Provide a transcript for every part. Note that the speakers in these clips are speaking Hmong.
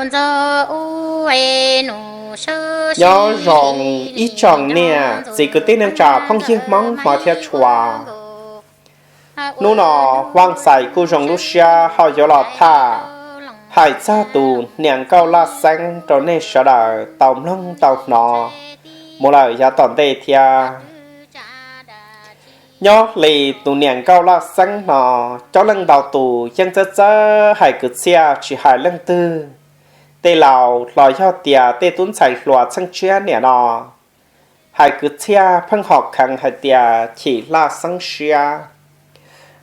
Nyob zoo ib tsoom niam txiv kwv tij neej tsa phooj ywg Hmoob hmov thiab tshua. Hnub no Vaj Xais kuj zoo lub siab ho yuav los tham hais txog tus niam nkauj Laj Xeeb rau nej sawv daws tau mloog tau hnov mus lawm yav tom ntej thiab. Nyob li tus niam nkauj Laj Xeeb no, coob leej ntau tus yeej txawj txawj hais kwv txhiaj tsis hais leej twg. Tej laus los yog tias tej tub ntxhais hluas txheej tshiab niam no hais kwv txhiaj pheej hom kheev hais tias chim Laj Xeeb siab,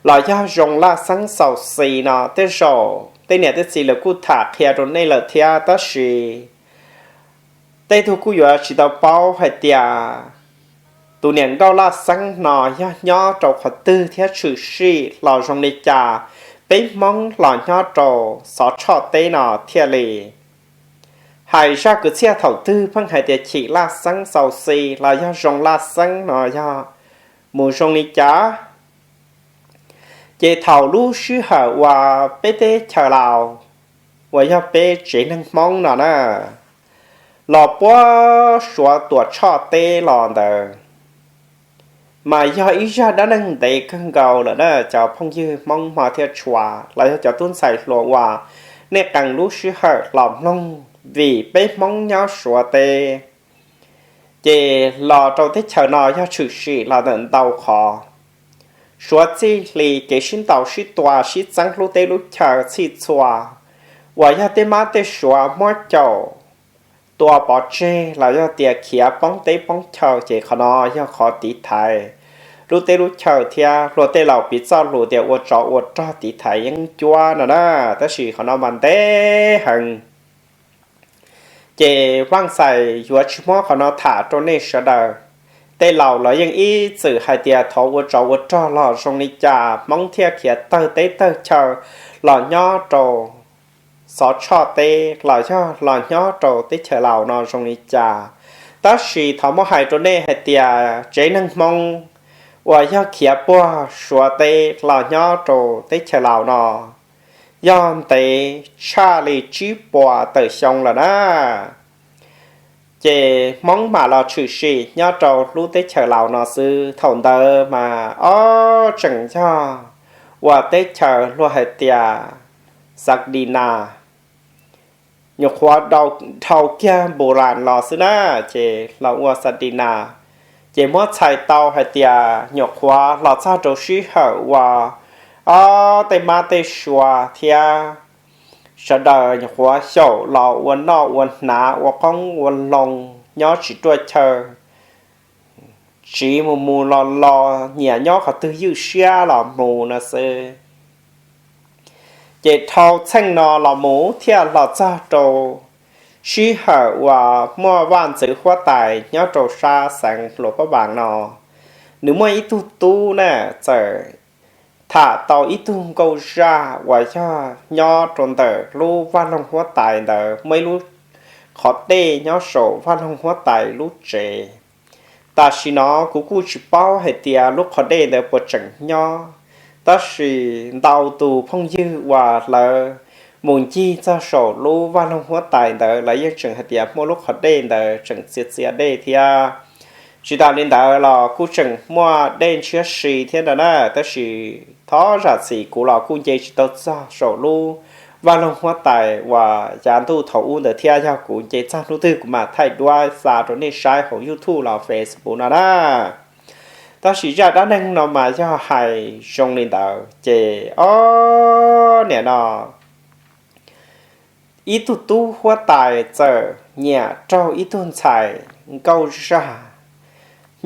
los yog zoo Laj Xeeb xaus xis no. Tej zaum tej niam tej txiv lawv kuj tham qhia rau nej lawm thiab, tab sis tej tug kuj yuav tsis tau paub hais tias tus niam nkauj Laj Xeeb no yog nyob rau qhov twg thiab tshwm sim los zoo li cas, peb Hmoob los nyob rau Xov Tshoj teb no thiaj li hais zaj kwv txhiaj thaum twg pheej hais tias chim Laj Xeeb xaus xis los yog zoo Laj Xeeb no yog mus zoo li cas. Ces thaum lub sij hawm uas peb teb chaws Laus uas yog peb tsev neeg Hmoob no na, los puag Suav Tuam Tshoj teb los ntawd, mas yog ib zaj dab neeg ntev kawg nkaus lawm na cov phooj ywg Hmoob hmov thiab tshua, los yog cov tub ntxhais hluas uas nej qee lub sij hawm los mloog, vim peb Hmoob nyob Suav teb ces los rau teb chaws no yog tshwm sim los ntawm ntau qhov. Suav txij li kev sib ntaus sib tua sib txeeb lub teb lub chaw txhij txhua, uas yog tej mab tej suav muab caum tua pov tseg los yog tias khiav poob teb poob chaw, ces qhov no yog qhov tiv thaiv lub teb lub chaw thiab luag tej laus piv txoj lus tias ua tsov ua rog tiv thaiv yeeb ncuab no na. Tab sis qhov no mas ntev heev, ces Vaj Xais yuav tsis muab qhov no tham rau nej sawv daws. Tej laus los yeej ib txwm hais tias thov ua tsov ua rog los zoo li cas Hmoob thiaj khiav tawg teb tawg chaw los nyob rau Xov Tshoj teb los yog los nyob rau teb chaws Laus no zoo li cas. Tab sis thov muab hais rau nej hais tias tsev neeg Hmoob uas yog khiav puag Suav teb los nyob rau teb chaws Laus no yog ntev tshaj li tsib puas tawm xyoo lawm na. Ces Hmoob mam los tshwm sim nyob rau lub teb chaws Laus no xwb. Thaum ntawd mas ob tseem yog uas teb chaws luag hais tias Xas Dis Nas, nyuam qhuav dhau kiag Npus Las los xwb na, ces los ua Xas Dis Nas. Ces muab txhais tau hais tias nyuam qhuav los txog rau sij hawm uas ob tej mab tej suav thiab sawv daws nyuam qhuav xyaum los ua noj ua hnav ua qoob ua loo nyob tsis ruaj chaw, tsiv mus mus los los nyiam nyob qhov twg ywj siab los mus no xwb. Ces dhau txheej no los mus thiaj los txog rau sij hawm uas muaj vaj ntxwv huab tais nyob rau sab xeev Luas Phab Npas no, nws muaj ib tug tub na, txawm tham tau ib tug nkauj zaj uas yog nyob rau ntawm lub vaj loog huab tais ntawd, muaj ib lub qhov dej nyob saum vaj loog huab tais lub tsev. Tam sim no kuv kuj tsis paub hais tias lub qhov dej ntawd puas tseem nyob, tab sis ntau tus phooj ywg uas lawv mus ncig txog saum lub vaj loog huab tais ntawd lawv yeej tseem hais tias muaj lub qhov dej ntawd tseem txias txias dej thiab. Tsis tas li ntawd los kuj tseem muaj dej ntshiab si thiab ntag na, tab sis thov zam txim kuv los kuj nce tsis tau txog saum lub vaj loog huab tais uas yav ntuj thaum ub ntawd thiab, yog kuv nce txog hnub twg kuv mam thaij duab xa rau nej saib hauv YouTube los Facebook no na. Tab sis zaj dab neeg no mas yog hais zoo li ntawd ces ob niam no ib tug tub huab tais txawm nyiam raug ib tug ntxhais nkauj zaj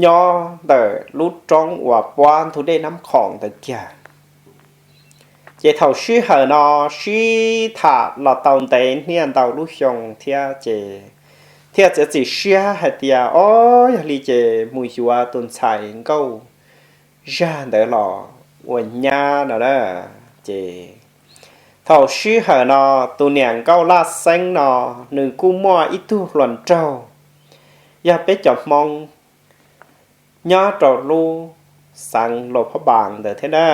nyob ntawm lub roob uas puab ntug dej Nab Khoom ntawd kiag. Ces thaum sij hawm no sib tham los tau ntev niaj ntau lub xyoo thiab ces thiaj txiav txim siab hais tias, o, yog li ces mus yuav tus ntxhais nkauj zaj ntawd los ua nyab no na. Ces thaum sij hawm no tus niam nkauj Laj Xeeb no nws kuj muaj ib tug hluas nraug yog peb cov Hmoob nyob rau lub xeev Luas Phab Npas ntawd thiab na.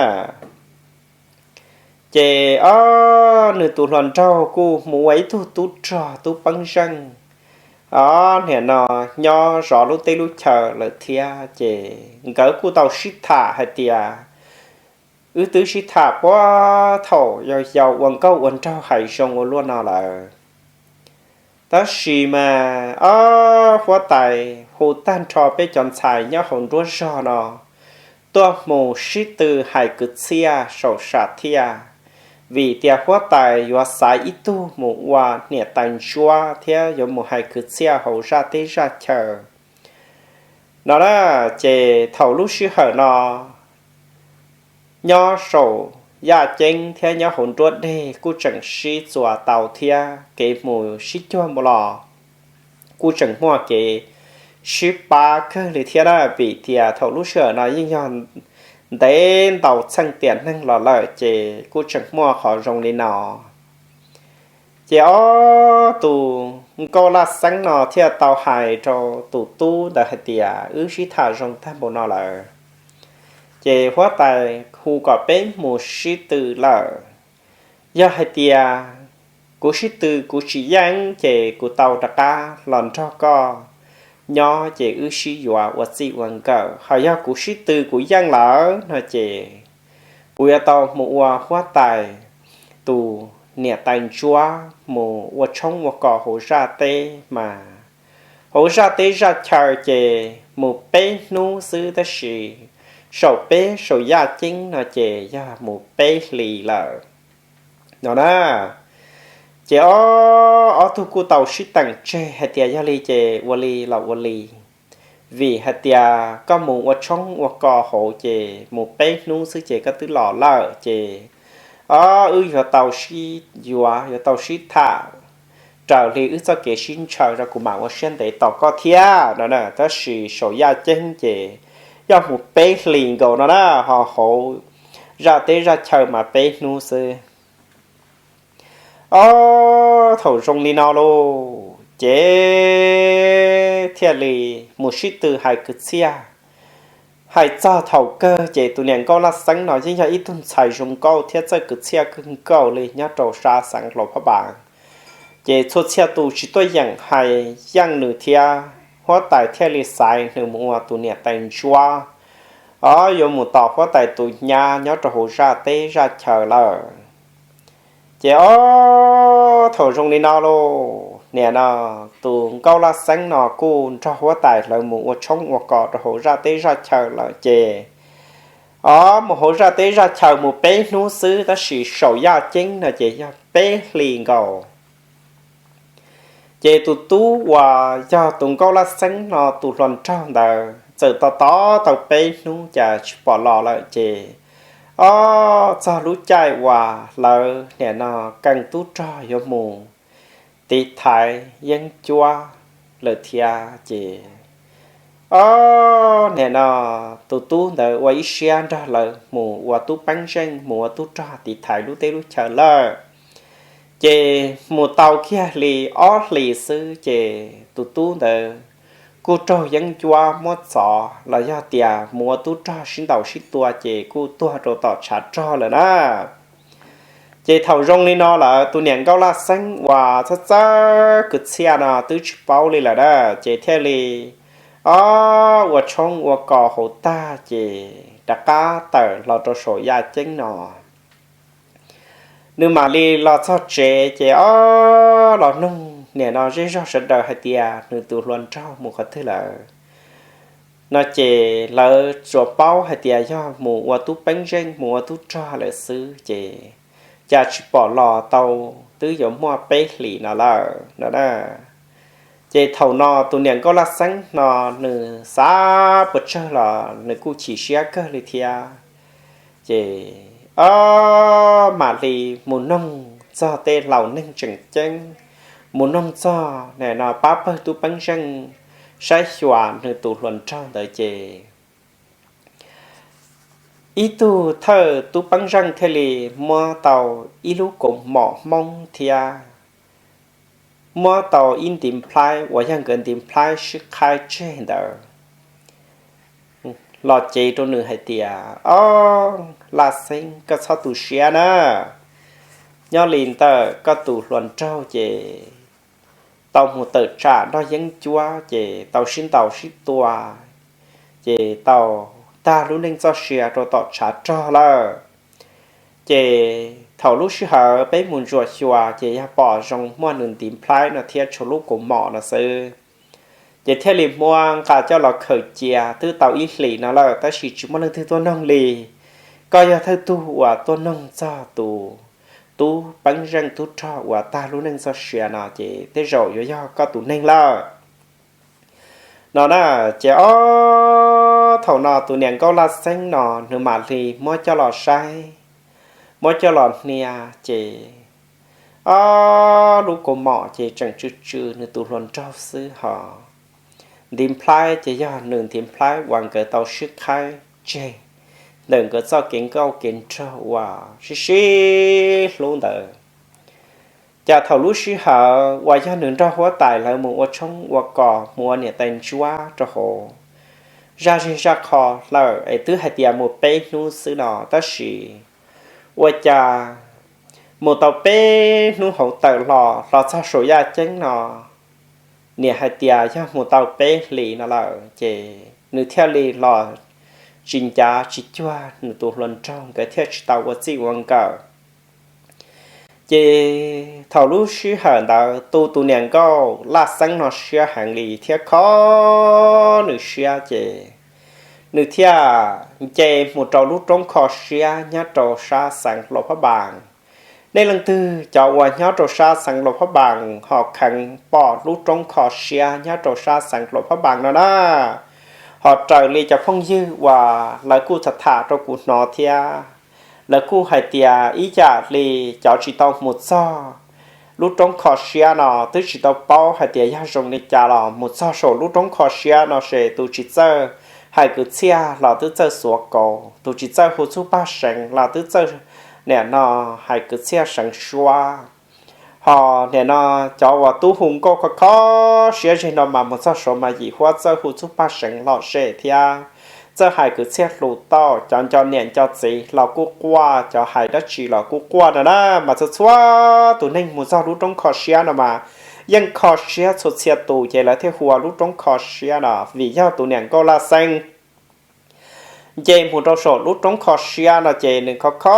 Ces ob nws tus hluas nraug kuj mus ua ib tug tub rog tub peeb zeej, ob niam no nyob zov lub teb lub chaw lawm thiab. Ces nkawd kuj tau sib tham hais tias, wb twb sib tham puag thaum yau yau ua nkauj ua nraug hais zoo ua luaj no lawm. Tab sis mas ob huab tais hu tag nrho peb cov ntxhais nyob hauv nruab zog no tuaj mus sib tw hais kwv txhiaj saum sam thiaj, vim tias huab tais yuav xaiv ib tug mus ua niam tais ntsuab thiab yuav mus hais kwv txhiaj hauv zaj teb zaj chaw no na. Ces thaum lub sij hawm no nyob saum yaj ceeb thiab nyob hauv nruab deg kuj tseem sib txuas tau thiab, kev mus sib cuag mus los kuj tseem muaj kev sib pab kawg li thiab na, vim tias thaum lub sij hawm no yeej yog ntev ntau txheej tiam neeg los lawm, ces kuj tseem muaj qhov zoo li no. Ces ob tus nkauj laj xeeb no thiaj tau hais rau tus tub ntawd hais tias, wb sib tham zoo tag npaum no lawm, ces huab tais hu kom peb mus sib tw lawm. Yog hais tias kuv sib tw kuv tsis yeej ces kuv tau rov qab los nrog koj nyob ces wb sib yuav ua txij ua nkawm. Ho yog kuv sib tw kuv yeej lawm no ces kuv yuav tau mus ua huab tais tus niam tais ntsuab mus ua tshoob ua kos hauv zaj teb mas, hauv zaj teb zaj chaw ces mus peb hnub xwb, tab sis saum peb saum yaj ceeb no ces yog mus peb hlis lawm no na. Ces ob, ob tug kuj tau sib teem tseg hais tias yog li ces ua li los ua li, vim hais tias koj mus ua tshoob ua kos hauv ces mus peb hnub xwb ces koj twb los lawm ces ob, wb yuav tau sib yuav, yuav tau sib tham raws li wb txoj kev sib ntshaw rau kuv mam ua siab ntev tos koj thiab no. Tab sis saum yaj ceeb ces yog mus peb hlis nkaus no na, ho hauv zaj teb zaj chaw mas peb hnub xwb. Ob, thaum zoo li no lauj, ces thiaj li mus sib tw hais kwv txhiaj. Hais txog thaum kawg ces tus niam nkauj laj xeeb no yeej yog ib tug ntxhais zoo nkauj thiab txawj kwv txhiaj kawg nkaus li nyob rau sab xeev Hluas Phaj Npas. Ces txhua txhia tus tsis tuaj yeem hais yeej nws thiab, huab tais thiaj li xaiv nws mus ua tus niam tais ntsuab, ob, yuav mus tos huab tais tus nyab nyob rau hauv zaj teb zaj chaw lawm. Ces ob, thaum zoo li no lauj, nim no tus nkauj laj xeeb no kuj nrog huab tais lawv mus ua tshoob ua kos rau hauv zaj teb zaj chaw lawm ces, ob, mus hauv zaj teb zaj chaw mus peb hnub xwb, tab sis saum yaj ceeb no ces yog peb hlis nkaus. Ces tus tub uas yog tus nkauj laj xeeb no tus hluas nraug ntawd txawm tos tos tau peb hnub cas tsis pom los lawm ces, ob, txog lub caij uas lawv nim no kees tub rog yuav mus tiv thaiv yeeb ncuab lawm thiab ces, ob, nim no tus tub ntawd ua ib siab nrog lawv mus ua tub peeb zeej, mus ua tub rog tiv thaiv lub teb lub chaw lawm. Ces mus tau kiag li ob hlis xwb ces tus tub ntawd kuj raug yeeb ncuab muab txov los yog tias mus ua tub rog sib ntaus sib tua ces kuj tuag rau tom tshav rog lawm na. Ces thaum zoo li no lawm tus niam nkauj laj xeeb uas txawj txawj kwv txhiaj no twb tsis paub li lawm na, ces thiaj li, ob, ua tshoob ua kos hauv tag ces rov qab tawm los rau saum yaj ceeb no. Nws mam li los txog tsev ces, ob, los noog nim no zej zog sawv daws hais tias nws tus hluas nraug mus qhov twg lawm no ces lawv tsuas paub hais tias yog mus ua tub peeb zeej mus ua tub rog lawm xwb ces cas tsis pom los tau twb yuav muaj peb hlis no lawm no na. Ces thaum no tus niam nkauj laj xeeb no nws xav puas tsawg los nws kuj chim siab kawg li thiab. Ces, ob, mam li mus noog txog tej laus neeg tseem ceeb, mus noog txog nim no pab pawg tub peeb zeej saib xyuas nws tus hluas nraug ntawd ces ib tug thawj tub peeb zeej thiaj li muab tau ib lub kaus mom hmoob thiab muab tau ib ntiv nplhaib uas yog nkawd ntiv nplhaib sib qhaib tseg ntawd los cev rau nws hais tias, ob, laj xeeb, koj txhob tu siab na. nyob li ntawm koj tus hluas nraug ces tau mus tawm tsam nrog yeeb ncuab ces tau sib ntaus sib tua, ces tau tag lub neej txoj sia rau tom tshav rog lawm. Ces thaum lub sij hawm peb mus ntsuam xyuas ces yog pom zoo muaj nws ntiv nplhaib no thiab tshuav lub kaus mom no xwb. Ces thiaj li muab nqa coj los khaws cia, twb tau ib hlis no lawm tab sis tsis muaj leej twg tuaj noog li. Koj yog thawj tug uas tuaj noog txog tus tub peeb zeej tub rog uas tag lub neej txoj sia no ces tej zaum yuav yog koj tus neeg lawm no na. Ces ob thaum no tus niam nkauj Laj Xeeb no nws mam li muab coj los saib, muab coj los hnia, ces ob lub kaus mom ces tseem tsw tsw nws tus hluas nraug xwb hos ntiv nplhaib ces yog nws ntiv nplhaib uas nkawd tau sib qhaib tseg ntawm nkawd txoj kev nkauj kev nraug uas sib sib hlub ntawd. Cas thaum lub sij hawm uas yog nws nrog huab tais lawv mus ua tshoob ua kos mus ua niam tais ntsuab rau hauv zaj zej zaj qho lawm es twb hais tias mus peb hnub xwb no tab sis ua cas mus tau peb hnub hauv tawm los los txog saum yaj ceeb no niam hais tias yog mus tau peb hlis no lawm ces nws thiaj li los tsis ncav tsis cuag nws tus hluas nraug, nkawd thiaj tsis tau ua txij ua nkawm. Ces thaum lub sij hawm ntawd tu tus niam nkauj Laj Xeeb no siab heev li thiab kho nws siab ces nws thiaj nce mus rau lub roob kho siab nyob rau sab xeev Luas Phab Npas. Nej leej twg cov uas nyob rau sab xeev Luas Phab Npas ho kheev pom lub roob kho siab nyob rau sab xeev Luas Phab Npas no na, ho raws li cov phooj ywg uas lawv kuj tham tham rau kuv hnov thiab, lawv kuj hais tias ib yam li cov tsis tau mus txog lub roob kho siab no twb tsis tau paub hais tias yog zoo li cas los mus txog saum lub roob kho siab no ces tus tsis txawj hais kwv txhiaj los twb txawj xuav kaus, tus tsis txawj hu txuj paj seev los twb txawj nim no hais kwv txhiaj seev suab. Ho nim no cov uas tub hu nkauj kho kho siab zej no mas mus txog saud mas yim huab txawj hu txuj paj seev lom zem thiab txawj hais kwv txhiaj hluas tauj, cov nco niam nco txiv los kuj quaj, cov hais dab tsi los kuj quaj no na. Mas txhua txhua tus neeg mus txog lub roob kho siab no mas yeej kho siab txhua txhia tus ces lawv thiaj hu ua lub roob kho siab no vim yog tus niam nkauj Laj Xeeb nce mus rau saum lub roob kho siab no ces nws kho kho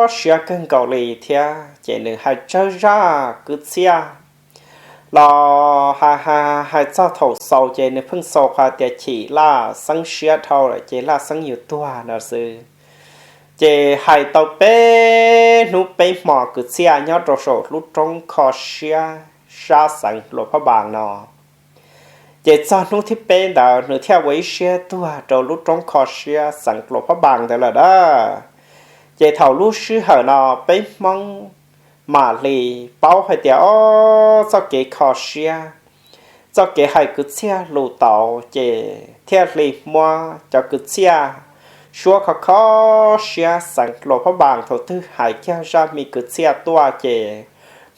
siab kawg nkaus li thiab ces nws hais tsawg zaj kwv txhiaj los hais hais txog thaum xaus ces nws pheej xaus qhov tias chim Laj Xeeb siab dhau lawm ces Laj Xeeb yuav tuag no xwb. Ces hais tau peb hnub peb hmo kwv txhiaj nyob rau saum lub roob kho siab sab xeev Luas Phab Npas no. Ces txog hnub thib peb ntawd nws thiaj ua ib siab tuag rau lub roob kho siab xeev Luas Phab Npas ntawd lawm na. Ces thaum lub sij hawm no peb Hmoob mam li paub hais tias ob txoj kev kho siab, txoj kev hais kwv txhiaj hluas tauj ces thiaj li muab cov kwv txhiaj suab kho kho siab xeev Luas Phab Npas thaum twg hais kiag zaj me kwv txhiaj tuaj ces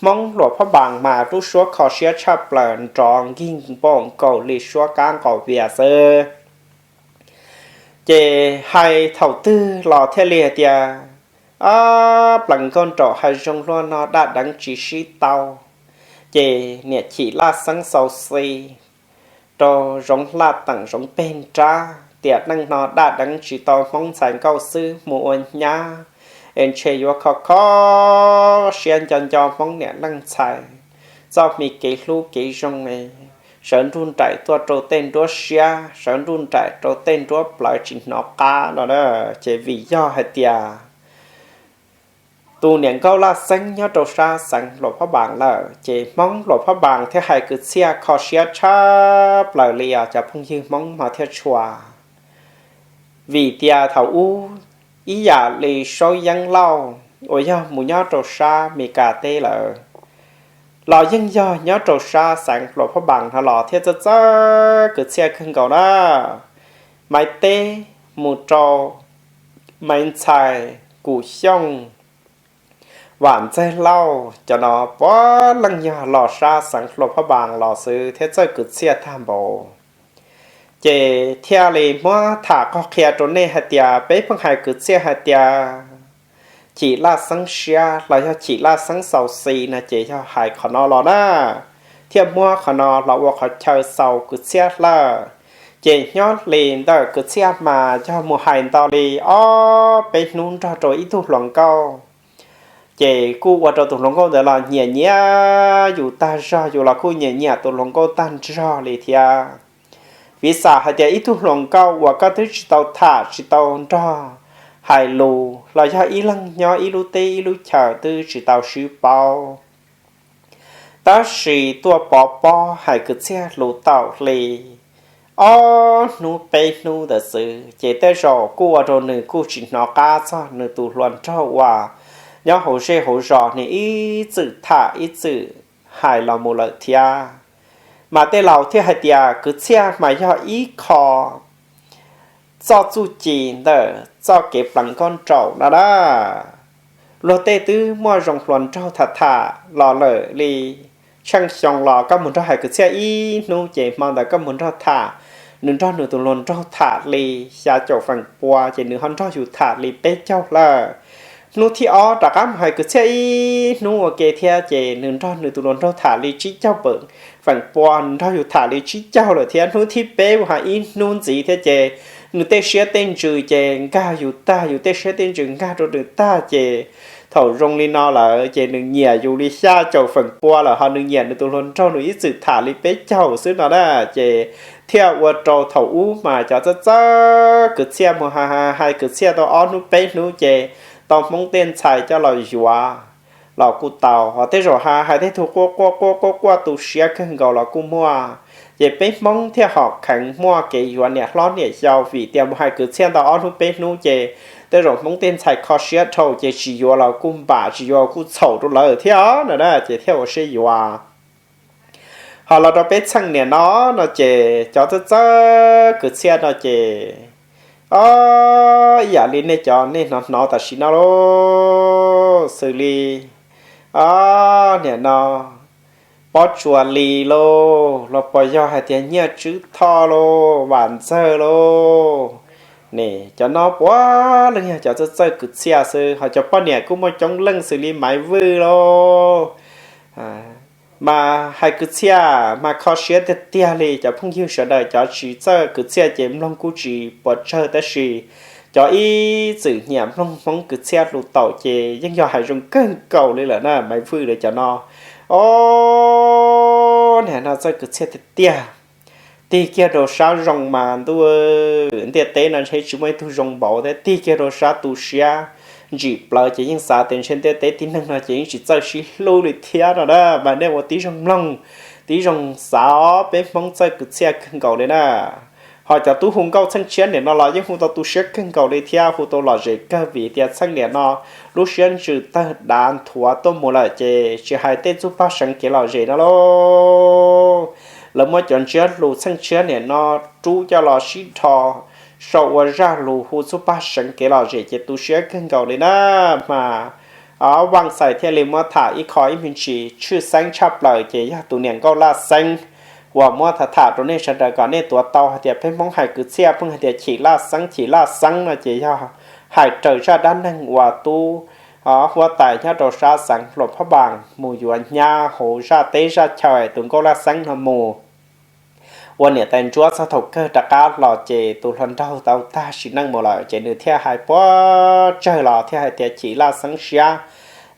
Hmoob Luas Phab Npas mas lub suab kho siab tshaj plaws nrov nkig npaum nkaus li suab kab nqaum vias xwb. Ces hais thaum twg los thiaj li hais tias, ab, plees nkauj nraum hav zoov luaj no daj deev tsis sib tau. Ces niam chim Laj Xeeb xau xi rau zoov hlaj teem zoov peg nrab tias neej no daj deev tsis tau Hmoob ntxhais nkauj xwb mus ua nyab es ntshe yuav kho kho siab nco nco Hmoob niam leej ntxhais txoj me kev hlub kev zoo, sawv nruj nraim tuaj rau tej nruab siab, sawv nruj nraim rau tej nruab plawv tsis hnov qab no na. Ces vim yog hais tias tus niam nkauj Laj Xeeb nyob rau sab xeev Luas Phab Npas lawm ces Hmoob Luas Phab Npas thiaj hais kwv txhiaj kho siab tshaj plaws li os cov phooj ywg Hmoob mas thiaj tshua. Vim tias thaum ub ib yam li Saub Yeeb Lauj uas yog mus nyob rau sab Mes Kas teb lawm los yeej yog nyob rau sab xeev Luas Phab Npas no los thiaj txawj txawj kwv txhiaj kawg nkaus na. Maiv Teb mus rau Maiv Ntxhais, Kum Xyooj, Vam Ntxawg Lauj cov no puav leej yog los sab xeev Luas Phab Npas los xwb thiab txawj kwv txhiaj tag npaum. Ces thiaj li muab tham qhov qhia rau nej hais tias peb pheej hais kwv txhiaj hais tias chim laj xeeb siab los yog chim laj xeeb xaus xis no ces yog hais qhov no los na, thiaj muab qhov no los ua qhov chaw xaus kwv txhiaj hlawj. Ces nyob li ntawm kwv txhiaj mas yog mus hais nto li ob peb hnub nrog rau ib tug hluas nkauj, ces kuj ua rau tus hluas nkauj ntawd los nyiam nyiam yus tag zog, yus los kuj nyiam nyiam tus hluas nkauj tag zog li thiab. Vim xam hais tias ib tug hluas nkauj uas koj twb tsis tau tham tsis tau nrog hais lus los yog ib leeg nyob ib lub teb ib lub chaw twb tsis tau sib paub, tab sis tuaj pov pob hais kwv txhiaj hlus tau li ob hnub peb hnub ntawd xwb ces tej zaum kuj ua rau nws kuj tsis hnov qab txog nws tus hluas nraug uas nyob hauv zej hauv zos nws ib txwm tham ib txwm hais los mus lawm thiab. Mas tej laus thiaj hais tias kwv txhiaj mas yog ib qho txoj txuj ci ntawm txoj kev plees nkauj nraug no na. Luag tej twb muaj zoo hluas nraug tham tham los lawm li tsheej xyoo los koj mus nrog hais kwv txhiaj ib hnub ces hmo ntawd koj mus nrog tham, nws nrog nws tus hluas nraug tham li xya caum feem pua ces nws ho nrog yus tham li peb caug lawm. Hnub thib ob rov qab mus hais kwv txhiaj ib hnub ua ke thiab ces nws nrog nws tus hluas nraug tham li tsib caug feem pua, nws nrog yus tham li tsib caug lawm thiab. Hnub thib peb mus hais ib hnub ntxiv thiab ces nws tej siab tej ntsws ces nkag yus tag, yus tej siab tej ntsws nkag rau nws tag ces thaum zoo li no lawm ces nws nyiam yus li xya caum feem pua lawm ho nws nyiam nws tus hluas nraug nws ib txwm tham li peb caug xwb no na. Ces thiaj ua rau thaum ub mas cov txawj txawj kwv txhiaj mus hais hais kwv txhiaj tau ob hnub peb hnub ces tau Hmoob tej ntxhais coj los yuav los kuj tau, ho tej zaum hais hais tej tug quaj quaj quaj quaj quaj tu siab kawg nkaus los kuj muaj. Ces peb Hmoob thiaj hom kheev muaj kev yuav niam hlob niam yau vim tias mus hais kwv txhiaj ntau ob hnub peb hnub ces tej zaum Hmoob tej ntxhais kho siab dhau ces tsis yuav los kuj npam, tsis yuav kuj txhaum rau lawv thiab no na, ces thiaj ua siab yuav. Ho los rau peb txheej niam no no ces cov txawj txawj kwv txhiaj no ces, o, ib yam li nej cov nej hnov hnov tam sim no lauj, xws li, o, niam no, Pob Tsuas Lis lauj, los puas yog hais tias Nyiaj Tswb Thoj lauj, Vam Ntxawg lauj, ne, cov no puav leej yog cov txawj txawj kwv txhiaj xwb, ho cov poj niam kuj muaj coob leej xws li Maiv Vwj lauj. Mas hais kwv txhiaj mas kho siab tiag tiag li, cov phooj ywg sawv daws cov tsis txawj kwv txhiaj ces mloog kuj tsis puas tsawg tab sis cov ib txwm nyiam mloog Hmoob kwv txhiaj hlus taum ces yeej yog hais zoo kawg nkaus li lawm na, Maiv Vwj lawv cov no. O, niam no txawj kwv txhiaj tiag tiag. Tig kiag rau sab zoo mas ntuj, ntiaj teb no ntshe tsis muaj ib tug zoo npaum thiab, tig kiag rau sab tu siab ntsim plawv ces yeej xav tias ntshe ntiaj teb tib neeg no ces yeej tsis txawj sib hlub li thiab no na. Mas nej ua tib zoo mloog, tib zoo xav os, peb Hmoob txawj kwv txhiaj kawg nkaus li na. Ho cov tub hu nkauj txheej tshiab niam no los yeej hu tau tu siab kawg nkaus li thiab, hu tau lom zem kawg vim tias txheej niam no lub siab ntsws tawg dav nthuav tuaj mus lawm ces tsis hais tej txuj paj seev kev lom zem no lauj, lawv muab cov ntsiab lus txheej tshiab niam no rub coj los sib dhos sau ua zaj lus hu txuj paj seev kev lom zem ces tu siab kawg nkaus li na. Mas Vaj Xais thiaj li muab tham ib qho ib me ntsis tshwj xeeb tshaj plaws ces yog tus niam nkauj Laj Xeeb uas muab tham tham rau nej sawv daws kom nej tuav tau hais tias peb Hmoob hais kwv txhiaj pheej hais tias chim Laj Xeeb chim Laj Xeeb no ces yog hais raws zaj dab neeg uas tub huab tais nyob rau sab xeev Hluas Phab Npas mus yuav nyab hauv zaj teb zaj chaw tus nkauj Laj Xeeb no mus ua niam tais ntsuab txog thaum kawg rov qab los ces tus hluas nraug tau tag sim neej mus lawm ces nws thiaj hais puas tsawg los thiaj hais tias chim Laj Xeeb siab,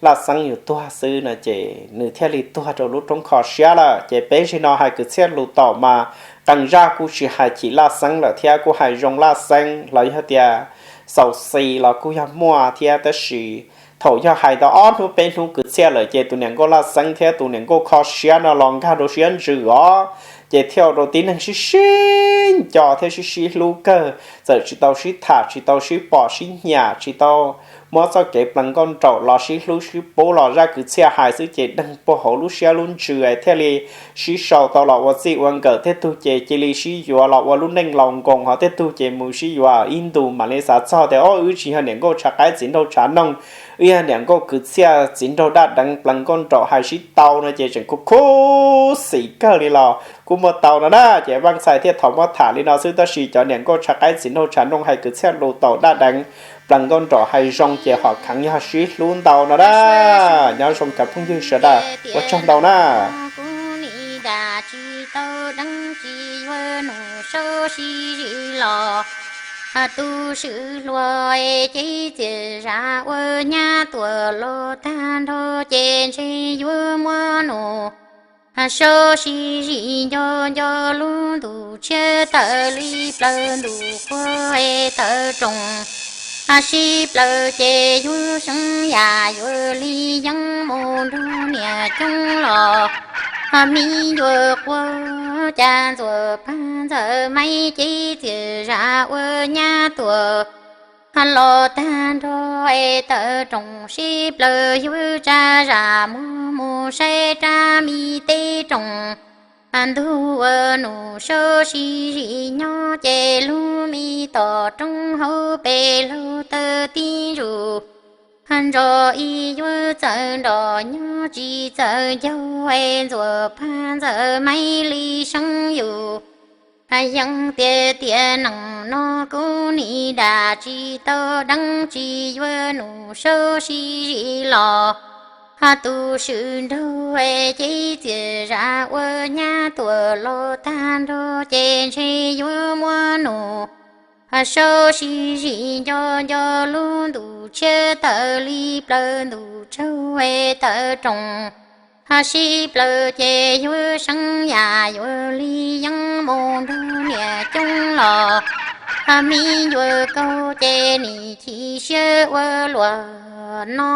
Laj Xeeb yuav tuag xwb no ces nws thiaj li tuag rau lub roob kho siab lawm. Ces peb zaum no hais kwv txhiaj hlus taum mas qee zaj kuj tsis hais chim Laj Xeeb lawm thiab, kuj hais zoo Laj Xeeb los yog tias xaus xis los kuj yog muaj thiab, tab sis thaum yog hais tau ob hnub peb hnub kwv txhiaj lawm ces tus niam nkauj Laj Xeeb thiab tus niam nkauj kho siab no los nkag rau siab ntsws os, ces thiaj ua rau tib neeg sib sib nco thiab sib sib hlub kawg, txawm tsis tau sib tham tsis tau sib pom sib nyiam tsis tau muab txoj kev plees nkauj nraum los sib hlub sib pub los zaj kwv txhiaj hais xwb ces deeg puag hauv lub siab lub ntsws thiaj li sib sau tau los ua txij ua nkawm, tej tug ces cia li sib yuav los ua lub neej laus nkoos, ho tej tug ces mus sib yuav ib ntus mam li xav txog tias o wb tsis yog niam nkauj tshav qaib txiv nraug tshav noog, wb yog niam nkauj kwv txhiaj txiv nraug daj deev plees nkauj nraum hais sib tau no ces tseem khuv khuv xim kawg li los kuj muaj tau no na. Ces Vaj Xais thiaj thov muab tham li no xwb, tab sis cov niam nkauj tshav qaib txiv nraug tshav noog hais kwv txhiaj hlus taum daj deev Plaws nkauj nraug hais zoo ces hom kheev yog sib hlub ntau no na. Nyob zoo cov phooj ywg sawv daws, ua tsaug ntau na. Kuv nim dag tsis tau deev tsis yuav nus sau sib zim los. Tus swm hluas ces txias zam ua nyab tuam los tag nrho ces ntshe yuav muab nus sau sib zim nco nco lub ntuj tshiab tawm li plaws ntuj qhua tawm roos. Sib plaws ces yuav seev yam yuav li yeeb mus nrog niam coob los. Me nyuam quaj cas ntxuav pag ntxawm maib ces txias zam ua nyab tuam los tag nrho es tawm roos sib plaws yuav tsa zam muag mus saib rab me teb roos. Ntuj ua nus sau sib zim nyob ces lub me tom roob hauv pes laug tawg tib ntsug. Ntsog ib yuav txawm nrog nyob tsis txawm ncaug es ntxuav pag ntxawm maib li seeb yus. Yeej tiag tiag neej no kuv nim dag tsis tau deev tsis yuav nus sau sib zim los. Tus swm nraug ces txias zam ua nyab tuam los tag nrho ces ntshe yuav muab nus sau sib zim nco nco lub ntuj tshiab tawm li plaws ntuj tsaug tawm roos. Sib plaws ces yuav seev yam yuav li yeeb mus nrog niam coob los. Me nyuam kaug ces nim chim siab ua luaj no.